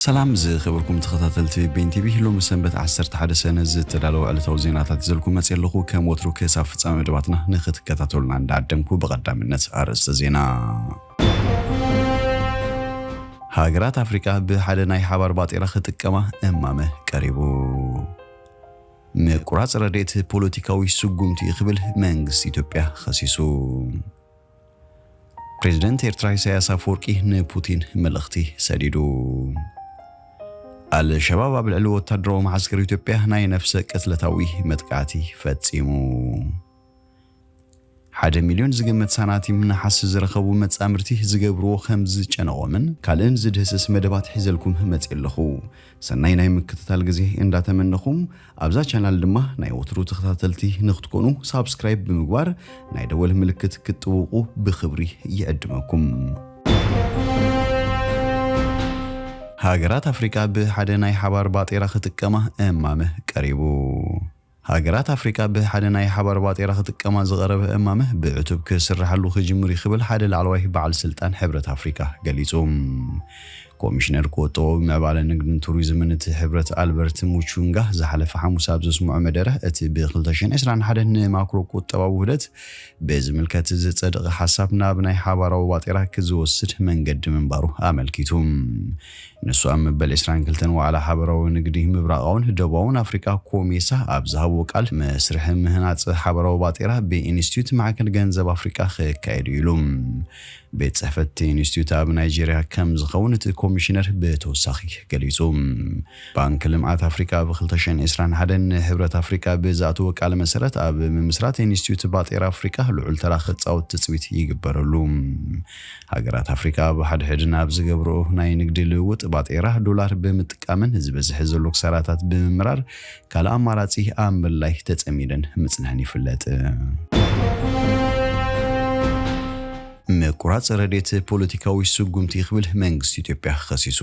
ሰላም ዝኸበርኩም ተኸታተልቲ ቤን ቲቪ፣ ሎሚ ሰንበት ዓሰርተ ሓደ ሰነ ዝተዳለወ ዕለታዊ ዜናታት ይዘልኩም መፅእ ኣለኹ። ከም ወትሩ ክሳብ ፍጻሜ መደባትና ንኽትከታተሉና እንዳዓደምኩ፣ ብቐዳምነት ኣርእስተ ዜና። ሃገራት ኣፍሪቃ ብሓደ ናይ ሓባር ባጤራ ክጥቀማ እማመ ቀሪቡ። ምቁራጽ ረድኤት ፖለቲካዊ ስጉምቲ ክብል መንግስቲ ኢትዮጵያ ኸሲሱ። ፕሬዝደንት ኤርትራ ኢሳያስ ኣፈወርቂ ንፑቲን መልእኽቲ ሰዲዱ። ኣልሸባብ ኣብ ልዕሊ ወታደራዊ መዓስከር ኢትዮጵያ ናይ ነፍሰ ቅትለታዊ መጥቃዕቲ ፈጺሙ። ሓደ ሚልዮን ዝግመት ሳናቲም ነሓስ ዝረኸቡ መጻምድቲ ዝገብርዎ ከም ዝጨነቖምን ካልእን ዝድህስስ መደባት ሒዘልኩም መጽእ ኣለኹ። ሰናይ ናይ ምክትታል ግዜ እንዳተመነኹም፣ ኣብዛ ቻናል ድማ ናይ ወትሩ ተኸታተልቲ ንክትኮኑ ሳብስክራይብ ብምግባር ናይ ደወል ምልክት ክትጥውቑ ብኽብሪ ይዕድመኩም። ሃገራት ኣፍሪቃ ብሓደ ናይ ሓባር ባጤራ ክጥቀማ እማመ ቀሪቡ። ሃገራት ኣፍሪቃ ብሓደ ናይ ሓባር ባጤራ ክጥቀማ ዝቐረበ እማመ ብዕቱብ ክስርሓሉ ክጅምር እዩ ክብል ሓደ ላዕለዋይ በዓል ስልጣን ሕብረት ኣፍሪቃ ገሊጹ። ኮሚሽነር ቁጠባዊ ምዕባለ፣ ንግድን ቱሪዝምን እቲ ሕብረት ኣልበርት ሙቹንጋ ዝሓለፈ ሓሙስ ኣብ ዘስምዖ መደረ፣ እቲ ብ ክልተ ሽሕን ዕስራን ሓደን ንማክሮ ቁጠባዊ ውህደት ብዝምልከት ዝጸደቐ ሓሳብ ናብ ናይ ሓባራዊ ባጤራ ክዝወስድ መንገዲ ምንባሩ ኣመልኪቱ። ንሱ ኣብ መበል ዕስራን ክልተን ዋዕላ ሓባራዊ ንግዲ ምብራቓውን ደቡባውን ኣፍሪቃ ኮሜሳ ኣብ ዝሃብዎ ቃል፣ መስርሕ ምህናጽ ሓባራዊ ባጤራ ብኢንስቲትዩት ማዕከን ገንዘብ ኣፍሪቃ ክካየድ እዩ ኢሉ። ቤት ጽሕፈት ኢንስቲትዩት ኣብ ናይጄርያ ከም ዝኸውን እቲ ኮሚሽነር ብተወሳኺ ገሊጹ። ባንክ ልምዓት ኣፍሪቃ ኣብ ክልተ ሽሕን ዕስራን ሓደን ንሕብረት ኣፍሪቃ ብዝኣተወ ቃል መሰረት፣ ኣብ ምምስራት ኢንስቲትዩት ባጤራ ኣፍሪቃ ልዑል ተራ ክጻወት ትጽቢት ይግበረሉ። ሃገራት ኣፍሪቃ ኣብ ሓድሕድን ኣብ ዝገብርኦ ናይ ንግዲ ልውውጥ ባጤራ ዶላር ብምጥቃምን ዝበዝሐ ዘሎ ክሳራታት ብምምራር ካልእ ኣማራጺ ኣብ ምልላይ ተጸሚደን ምጽንሐን ይፍለጥ። ምቁራጽ ረድኤት ፖለቲካዊ ስጉምቲ ክብል መንግስቲ ኢትዮጵያ ከሲሱ።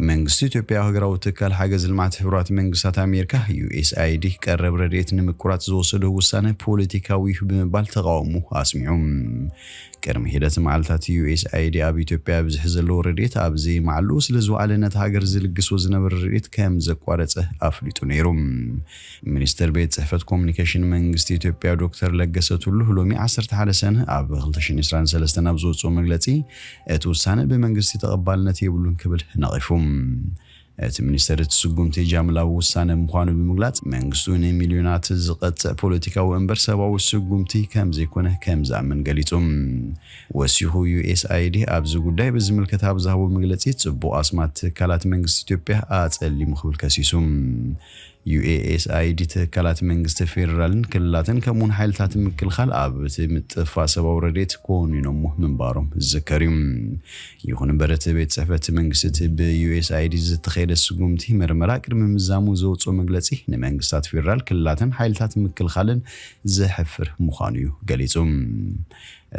መንግስቲ ኢትዮጵያ ሃገራዊ ትካል ሓገዝ ልምዓት ሕቡራት መንግስታት ኣሜሪካ፣ ዩ ኤስ ኣይ ዲ፣ ቀረብ ረድኤት ንምቁራጽ ዝወሰዶ ውሳነ ፖለቲካዊ እዩ ብምባል ተቓውሞ ኣስሚዑ። ቅድሚ ሒደት መዓልታት ዩ ኤስ ኣይ ዲ ኣብ ኢትዮጵያ ብዝሒ ዘለዎ ረድኤት ኣብ ዘይመዓሉ ስለ ዝወዓለ ነታ ሃገር ዝልግሶ ዝነበረ ረድኤት ከም ዘቋረጸ ኣፍሊጡ ነይሩ። ሚኒስትር ቤት ጽሕፈት ኮሙኒኬሽን መንግስቲ ኢትዮጵያ ዶክተር ለገሰ ቱሉ ሎሚ ዓሰርተ ሓደ ሰነ ኣብ ክልተ ሽሕን ዕስራን ሰለስተን ኣብ ዘውጽኦ መግለጺ፣ እቲ ውሳነ ብመንግስቲ ተቐባልነት የብሉን ክብል ነቒፉ። እቲ ሚኒስተር እቲ ስጉምቲ ጃምላዊ ውሳነ ምዃኑ ብምግላጽ፣ መንግስቱ ንሚልዮናት ዝቐጽዕ ፖለቲካዊ እምበር ሰብኣዊ ስጉምቲ ከም ዘይኮነ ከም ዝኣምን ገሊጹ። ወሲኹ ዩ ኤስ ኣይ ዲ ኣብዚ ጉዳይ ብዝምልከት ኣብ ዝሃቦ መግለጺ፣ ጽቡቕ ኣስማት ትካላት መንግስቲ ኢትዮጵያ ኣጸሊሙ ክብል ከሲሱ። ዩ ኤስ ኣይ ዲ ትካላት መንግስቲ ፌደራልን ክልላትን ከምኡውን ሓይልታት ምክልኻል ኣብ እቲ ምጥፋእ ሰብኣዊ ረድኤት ኮኒኖሞ ምንባሮም ዝዝከር እዩ። ይኹን እምበር፣ እቲ ቤት ጽሕፈት መንግስቲ እቲ ብ ዩ ኤስ ኣይ ዲ ዝተኸየደ ስጉምቲ መርመራ ቅድሚ ምዛሙ ዘውፅኦ መግለጺ፣ ንመንግስታት ፌደራል፣ ክልላትን ሓይልታት ምክልኻልን ዘሕፍር ምዃኑ እዩ ገሊጹ።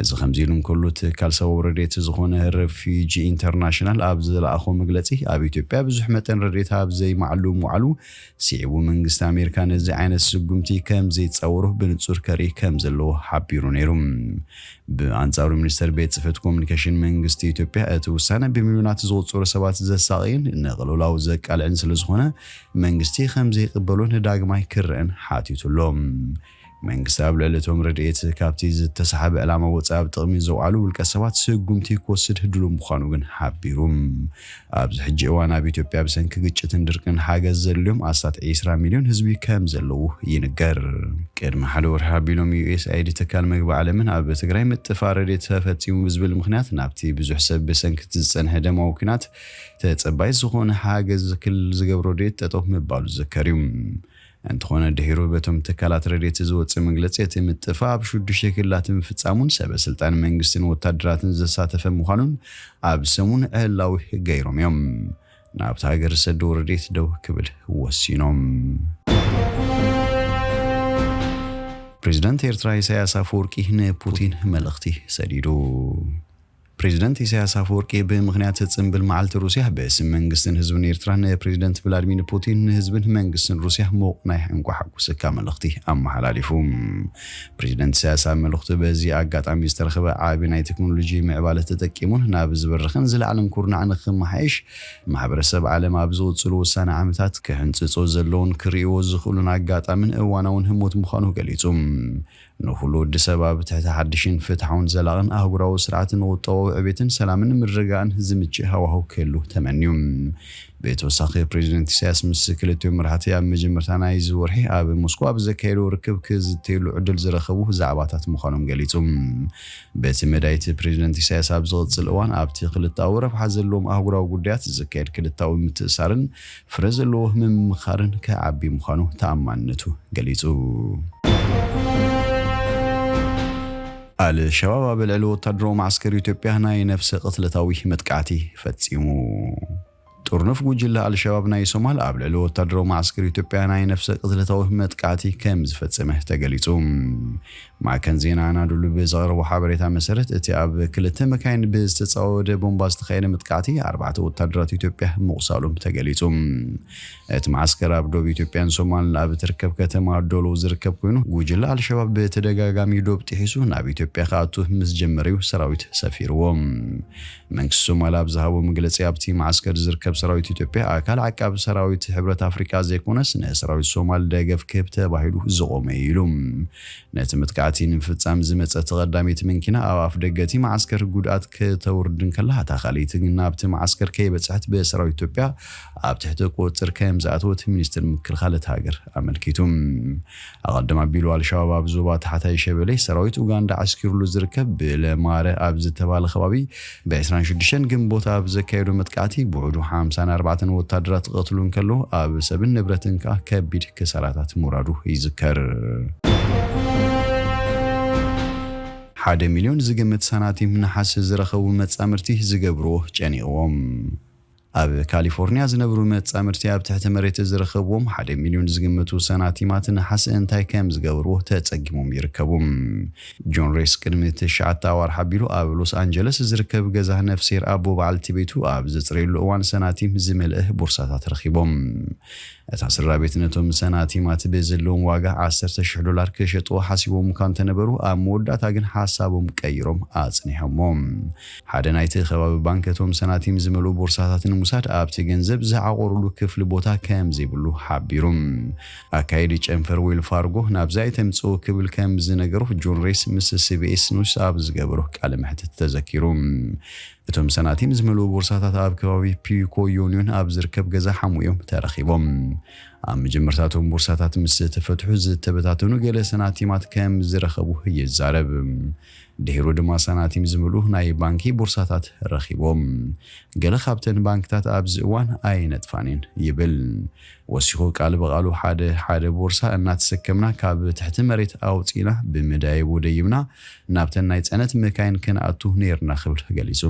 እዚ ከምዚ ኢሉ እንከሎ፣ ትካል ሰብኣዊ ረድኤት ዝኾነ ረፊጂ ኢንተርናሽናል ኣብ ዝለኣኾ መግለጺ፣ ኣብ ኢትዮጵያ ብዙሕ መጠን ረድኤት ኣብ ዘይመዓሉ ምውዓሉ ስዒቡ፣ መንግስቲ ኣሜሪካ ነዚ ዓይነት ስጉምቲ ከም ዘይጻወሮ ብንጹር ከርኢ ከም ዘለዎ ሓቢሩ ነይሩ። ብኣንጻሩ፣ ሚኒስተር ቤት ጽሕፈት ኮሙኒኬሽን መንግስቲ ኢትዮጵያ፣ እቲ ውሳነ ብሚልዮናት ዝቑጸሩ ሰባት ዘሳቕይን ንቕልውላው ዘቃልዕን ስለ ዝኾነ፣ መንግስቲ ከም ዘይቅበሎን ዳግማይ ክረአን ሓቲቱ ኣሎ። መንግስቲ ኣብ ልዕሊ እቶም ረድኤት ካብቲ ዝተሰሓበ ዕላማ ወጻኢ ኣብ ጥቕሚ ዘውዓሉ ውልቀ ሰባት ስጉምቲ ክወስድ ድሉው ምዃኑ ግን ሓቢሩ። ኣብዚ ሕጂ እዋን ኣብ ኢትዮጵያ ብሰንኪ ግጭትን ድርቅን ሓገዝ ዘድልዮም ኣስታት ዒስራ ሚልዮን ህዝቢ ከም ዘለዉ ይንገር። ቅድሚ ሓደ ወርሒ ኣቢሎም ዩ ኤስ ኣይ ዲ ትካል መግቢ ዓለምን ኣብ ትግራይ ምጥፋእ ረድኤት ተፈጺሙ ብዝብል ምኽንያት ናብቲ ብዙሕ ሰብ ብሰንኪ እቲ ዝጸንሐ ደማዊ ኲናት ተጸባይ ዝኾነ ሓገዝ ክልል ዝገብሮ ረድኤት ጠጠው ምባሉ ዝዝከር እዩ። እንተኾነ፣ ድሒሩ በቶም ትካላት ረድኤት ዝወጽእ መግለጺ፣ እቲ ምጥፋእ ኣብ ሽዱሽተ ክልላት ምፍጻሙን ሰበ ስልጣን መንግስትን ወታደራትን ዘሳተፈ ምዃኑን ኣብ ሰሙን ዕላዊ ገይሮም እዮም። ናብታ ሃገር ዝሰደው ረድኤት ደው ክብል ወሲኖም። ፕሬዝደንት ኤርትራ ኢሳያስ ኣፈወርቂ ንፑቲን መልእኽቲ ሰዲዱ። ፕሬዚደንት ኢሳያስ ኣፈወርቂ ብምኽንያት ጽንብል መዓልቲ ሩስያ ብስም መንግስትን ህዝብን ኤርትራ ንፕሬዚደንት ቭላድሚር ፑቲን ንህዝብን መንግስትን ሩስያ ምቑናይ እንኳዕ ሓጎሰካ መልእኽቲ ኣመሓላሊፉ። ፕሬዚደንት ኢሳያስ ኣብ መልእኽቱ በዚ ኣጋጣሚ ዝተረኸበ ዓቢ ናይ ቴክኖሎጂ ምዕባለ ተጠቂሙን ናብ ዝበረኸን ዝለዓለን ኩርናዕ ንክመሓየሽ ማሕበረሰብ ዓለም ኣብ ዝቕጽሉ ውሳነ ዓመታት ክሕንጽጾ ዘለውን ክርእይዎ ዝኽእሉን ኣጋጣምን እዋናውን ህሞት ምዃኑ ገሊጹ። ንኹሉ ወዲ ሰብ ኣብ ትሕቲ ሓድሽን ፍትሓውን ዘላቕን ኣህጉራዊ ስርዓትን ቁጠባዊ ዕቤትን ሰላምን ምርግጋእን ዝምችእ ሃዋህው ክህሉ ተመንዩ። ብተወሳኺ ፕሬዚደንት ኢሳያስ ምስ ክልቲኦም መራሕቲ ኣብ መጀመርታ ናይዚ ወርሒ ኣብ ሞስኮ ኣብ ዘካየዶ ርክብ ክዝተየሉ ዕድል ዝረኸቡ ዛዕባታት ምዃኖም ገሊጹ። በቲ መዳይ እቲ ፕሬዚደንት ኢሳያስ ኣብ ዝቕጽል እዋን ኣብቲ ክልተኣዊ ረብሓ ዘለዎም ኣህጉራዊ ጉዳያት ዝካየድ ክልተኣዊ ምትእሳርን ፍረ ዘለዎ ምምኻርን ክዓቢ ምዃኑ ተኣማንነቱ ገሊጹ። ኣልሸባብ ኣብ ልዕሊ ወታደራዊ መዓስከር ኢትዮጵያ ናይ ነፍሰ ቅትለታዊ መጥቃዕቲ ፈጺሙ። ጥርኑፍ ጉጅለ ኣልሸባብ ናይ ሶማል ኣብ ልዕሊ ወታደራዊ መዓስከር ኢትዮጵያ ናይ ነፍሰ ቅትለታዊ መጥቃዕቲ ከም ዝፈጸመ ተገሊጹ። ማዕከን ዜና ኣናዶሉ ብዘቕረቦ ሓበሬታ መሰረት፣ እቲ ኣብ ክልተ መካይን ብዝተጻወደ ቦምባ ዝተኻየደ መጥቃዕቲ ኣርባዕተ ወታደራት ኢትዮጵያ ምቑሳሎም ተገሊጹ። እቲ መዓስከር ኣብ ዶብ ኢትዮጵያን ሶማልን ኣብ እትርከብ ከተማ ዶሎ ዝርከብ ኮይኑ፣ ጉጅለ ኣልሸባብ ብተደጋጋሚ ዶብ ጥሒሱ ናብ ኢትዮጵያ ክኣቱ ምስ ጀመረ እዩ ሰራዊት ሰፊርዎ። መንግስቲ ሶማል ኣብ ዝሃቦ መግለጺ፣ ኣብቲ መዓስከር ዝርከብ ሰራዊት ኢትዮጵያ ኣካል ዓቃብ ሰራዊት ሕብረት ኣፍሪቃ ዘይኮነስ ንሰራዊት ሶማል ደገፍ ክህብ ተባሂሉ ዝቖመ እዩ ኢሉ። ነቲ መጥቃዕቲ ንምፍጻም ዝመጸት ቀዳመይቲ መኪና ኣብ ኣፍ ደገ እቲ መዓስከር ጉድኣት ከተውርድ እንከላ፣ እታ ካልኣይቲ ግን ናብቲ መዓስከር ከይበጽሐት ብሰራዊት ኢትዮጵያ ኣብ ትሕቲ ቁጽጽር ከም ዝኣተወት ሚኒስትር ምክልኻል እታ ሃገር ኣመልኪቱ። ኣቐድም ኣቢሉ ኣልሸባብ ኣብ ዞባ ታሕታይ ሸበሌ ሰራዊት ኡጋንዳ ዓስኪሩሉ ዝርከብ ብለማረ ኣብ ዝተባለ ከባቢ ብ ዕስራን ሽዱሽተን ግንቦት ኣብ ዘካየዶ መጥቃዕቲ ብውሕዱ ሓምሳን ኣርባዕተን ወታደራት ክቐትሉ እንከለዉ ኣብ ሰብን ንብረትን ከኣ ከቢድ ክሳራታት ምውራዱ ይዝከር። ሓደ ሚልዮን ዝግምት ሳናቲም ነሓስ ዝረኸቡ መጻምርቲ ዝገብርዎ ጨኒቕዎም። ኣብ ካሊፎርኒያ ዝነብሩ መጻምርቲ ኣብ ትሕቲ መሬት ዝረኸብዎም ሓደ ሚልዮን ዝግመቱ ሳናቲማት ነሓስ እንታይ ከም ዝገብርዎ ተጸጊሞም ይርከቡ። ጆን ሬስ ቅድሚ ትሽዓተ ኣዋርሕ ኣቢሉ ኣብ ሎስ ኣንጀለስ ዝርከብ ገዛ ነፍሴር ኣቦ በዓልቲ ቤቱ ኣብ ዘጽረየሉ እዋን ሳናቲም ዝመልአ ቦርሳታት ረኺቦም። እታ ስድራ ቤት ነቶም ሳናቲማት ብዘለዎም ዋጋ ዓሰርተ ሽሕ ዶላር ክሸጥዎ ሓሲቦም እኳ እንተነበሩ፣ ኣብ መወዳእታ ግን ሓሳቦም ቀይሮም ኣጽኒሖሞ። ሓደ ናይቲ ከባቢ ባንክ እቶም ሳናቲም ዝመልኡ ቦርሳታት ንምውሳድ ኣብቲ ገንዘብ ዝዓቖሩሉ ክፍሊ ቦታ ከም ዘይብሉ ሓቢሩ። ኣካየዲ ጨንፈር ዌል ፋርጎ ናብዚ ኣይተምጽኡ ክብል ከም ዝነገሮ ጆን ሬስ ምስ ሲቢኤስ ኒውስ ኣብ ዝገበሮ ቃለ መሕትት ተዘኪሩ። እቶም ሳናቲም ዝመልኡ ቦርሳታት ኣብ ከባቢ ፒኮ ዩኒዮን ኣብ ዝርከብ ገዛ ሓሙ እዮም ተረኺቦም። ኣብ መጀመርታ እቶም ቦርሳታት ምስ ተፈትሑ ዝተበታተኑ ገለ ሳናቲማት ከም ዝረኸቡ ይዛረብ። ድሒሩ ድማ ሳናቲም ዝምልኡ ናይ ባንኪ ቦርሳታት ረኺቦም። ገለ ካብተን ባንክታት ኣብዚ እዋን ኣይነጥፋን እየን ይብል። ወሲኹ ቃል ብቓሉ ሓደ ሓደ ቦርሳ እናተሰከምና ካብ ትሕቲ መሬት ኣውፂእና ብመዳይቦ ደይብና ናብተን ናይ ፅዕነት መካይን ክንኣቱ ነይርና ክብል ገሊጹ።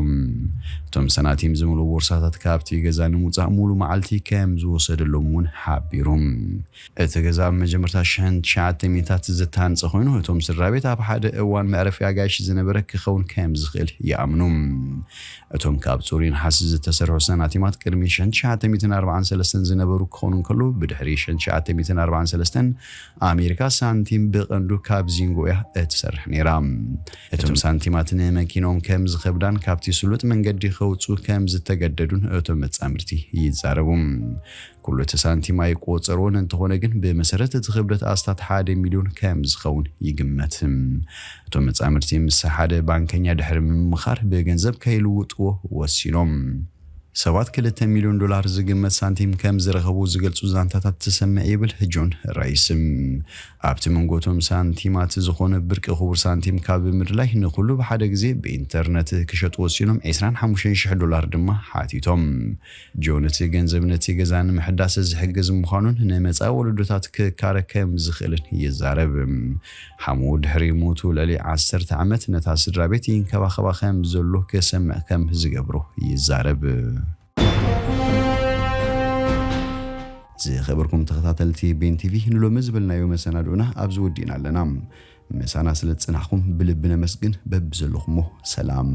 እቶም ሳናቲም ዝምልኡ ቦርሳታት ካብቲ ገዛ ንምውፃእ ሙሉ መዓልቲ ከም ዝወሰደሎም እውን ሓቢሩ። እቲ ገዛ ኣብ መጀመርታ ሽሕን ትሽዓተ ሚእታት ዝተሃንጸ ኮይኑ፣ እቶም ስድራ ቤት ኣብ ሓደ እዋን መዕረፊ ኣጋይሽ ዝነበረ ክኸውን ከም ዝኽእል ይኣምኑ። እቶም ካብ ጽሩይ ነሓስ ዝተሰርሑ ሳናቲማት ቅድሚ ሽሕን ትሽዓተ ሚእትን ኣርባዓን ሰለስተን ዝነበሩ ክኾኑ እንከለዉ፣ ብድሕሪ ሽሕን ትሽዓተ ሚእትን ኣርባዓን ሰለስተን ኣሜሪካ ሳንቲም ብቐንዱ ካብ ዚንጎ እያ እትሰርሕ ነይራ። እቶም ሳንቲማት ንመኪኖም ከም ዝኸብዳን ካብቲ ስሉጥ መንገዲ ከውጽኡ ከም ዝተገደዱን እቶም መጻምድቲ ይዛረቡ። ኩሉ እቲ ሳንቲም ኣይቆጸርዎን፣ እንተኾነ ግን ብመሰረት እቲ ክብደት ኣስታት ሓደ ሚልዮን ከም ዝኸውን ይግመት። እቶም መጻምድቲ ምስ ሓደ ባንከኛ ድሕሪ ምምኻር ብገንዘብ ከይልውጥዎ ወሲኖም። ሰባት ክልተ ሚልዮን ዶላር ዝግመት ሳንቲም ከም ዝረኸቡ ዝገልጹ ዛንታታት ትሰምዕ ይብል ጆን ራይስ። ኣብቲ መንጎ እቶም ሳንቲማት ዝኾነ ብርቂ ክቡር ሳንቲም ካብ ምድላይ ንኹሉ ብሓደ ግዜ ብኢንተርነት ክሸጡ ወሲኖም ዕስራን ሓሙሽተን ሽሕ ዶላር ድማ ሓቲቶም። ጆን እቲ ገንዘብ ነቲ ገዛ ንምሕዳስ ዝሕግዝ ምዃኑን ንመጻኢ ወለዶታት ክካረ ከም ዝኽእልን ይዛረብ። ሓሙ ድሕሪ ሞቱ ልዕሊ ዓሰርተ ዓመት ነታ ስድራ ቤት ይንከባኸባ ከም ዘሎ ክሰምዕ ከም ዝገብሮ ይዛረብ። ዝኸበርኩም ተኸታተልቲ ቤን ቲቪ፣ ንሎሚ ዝበልናዮ መሰናድኡና ኣብዚ ወዲእና ኣለና። ምሳና ስለ ዝጸናሕኩም ብልቢ ነመስግን። በብዘለኹሞ ሰላም።